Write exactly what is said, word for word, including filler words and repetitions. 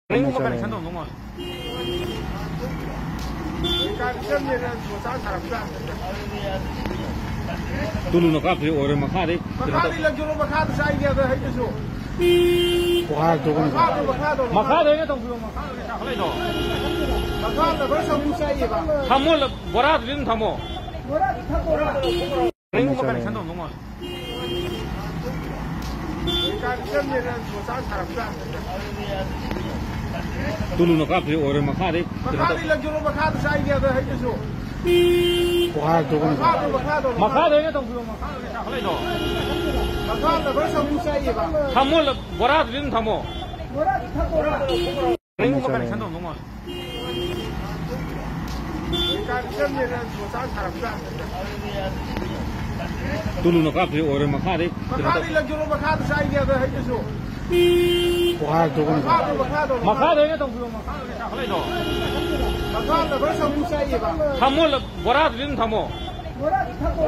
ꯀꯔꯤꯒꯨꯝꯕ ꯀꯅꯦꯛꯁꯟ ꯇꯧꯔꯝꯗꯧ ꯃꯥꯜꯂꯦ꯫ ꯇꯨꯂꯨꯅ ꯀꯥꯞꯇ꯭ꯔꯤ ꯑꯣꯏꯔꯣꯏ, ꯃꯈꯥꯗꯩ ꯀꯩꯅꯣ ꯇꯧ-, ꯃꯈꯥꯗꯤ ꯂꯪꯖꯔꯣ, ꯃꯈꯥꯗ ꯆꯥꯏꯒꯦ ꯑꯗ ꯍꯩꯗꯨꯁꯨ꯫ ꯃꯈꯥꯗ ꯇꯧꯕꯤꯌꯣ, ꯃꯈꯥꯗ꯫ ꯃꯈꯥꯗ ꯑꯣꯏꯅ ꯇꯧꯕꯤꯌꯣ, ꯃꯈꯥꯗ ꯑꯣꯏꯅ ꯆꯥꯈꯠꯂꯛꯏꯗꯣ꯫ ꯃꯈꯥꯗ ꯂꯣꯏ ꯁꯔꯨ ꯆꯥꯏꯌꯦꯕ꯫ ꯊꯝꯃꯣ, ꯕꯣꯔꯥꯗꯨꯗꯤ ꯑꯗꯨꯝ ꯊꯝꯃꯣ꯫ ꯕꯣꯔꯥꯗꯤ ꯊꯝꯃꯣ꯫ ꯀꯔꯤꯒꯨꯝꯕ ꯀꯅꯦꯛꯁꯟ ꯇꯧꯔꯝꯗꯧ ꯃꯥꯜꯂꯦ꯫ ꯇꯨꯂꯨꯅ ꯀꯥꯞꯇ꯭ꯔꯤ ꯑꯣꯏꯔꯣꯏ, ꯃꯈꯥꯗꯩ ꯀꯩꯅꯣ ꯇꯧ-, ꯃꯈꯥꯗ ꯂꯪꯖꯔꯣ, ꯃꯈꯥꯗ ꯆꯥꯏꯒꯦ ꯑꯗ ꯍꯩꯗꯨꯁꯨ꯫ ꯃꯈꯥꯗ ꯇꯧꯕꯤꯌꯣ, ꯃꯈꯥꯗ ꯑꯣꯏꯅ ꯇꯧꯕꯤꯌꯣ, ꯃꯈꯥꯗ ꯑꯣꯏꯅ ꯆꯥꯈꯠꯂꯛꯏꯗꯣ꯫ ꯃꯈꯥꯗ ꯂꯣꯏ ꯁꯔꯨ ꯆꯥꯏꯌꯦꯕ꯫ ꯊꯝꯃꯣ, ꯕꯣꯔꯥꯗꯨꯗꯤ ꯑꯗꯨꯝ ꯊꯝꯃꯣ꯫ ꯕꯣꯔꯥꯗꯤ ꯊꯝꯃꯣ꯫ ꯀꯔꯤꯒꯨꯝꯕ ꯀꯅꯦꯛꯁꯟ ꯇꯧꯔꯝꯗꯧ ꯃꯥꯜꯂꯦ꯫ ꯇꯨꯂꯨꯅ ꯀꯥꯞꯇ꯭ꯔꯤ ꯑꯣꯏꯔꯣꯏ, ꯃꯈꯥꯗꯩ ꯀꯩꯅꯣ ꯇꯧ-, ꯃꯈꯥꯗꯤ ꯂꯪꯖꯔꯣ, ꯃꯈꯥꯗ ꯆꯥꯏꯒꯦ ꯑꯗ ꯍꯩꯗꯨꯁꯨ꯫ ꯃꯈꯥꯗ ꯇꯧꯕꯤꯌꯣ, ꯃꯈꯥꯗ ꯑꯣꯏꯅ ꯇꯧꯕꯤꯌꯣ, ꯃꯈꯥꯗ ꯑꯣꯏꯅ ꯆꯥꯈꯠꯂꯛꯏꯗꯣ꯫ ꯃꯈꯥꯗ ꯂꯣꯏ ꯁꯔꯨ ꯆꯥꯏꯌꯦꯕ꯫ ꯊꯝꯃꯣ, ꯕꯣꯔꯥꯗꯨꯗꯤ ꯑꯗꯨꯝ ꯊꯝꯃꯣ꯫ ꯕꯣꯔꯥꯗꯤ ꯊꯝꯃꯣ꯫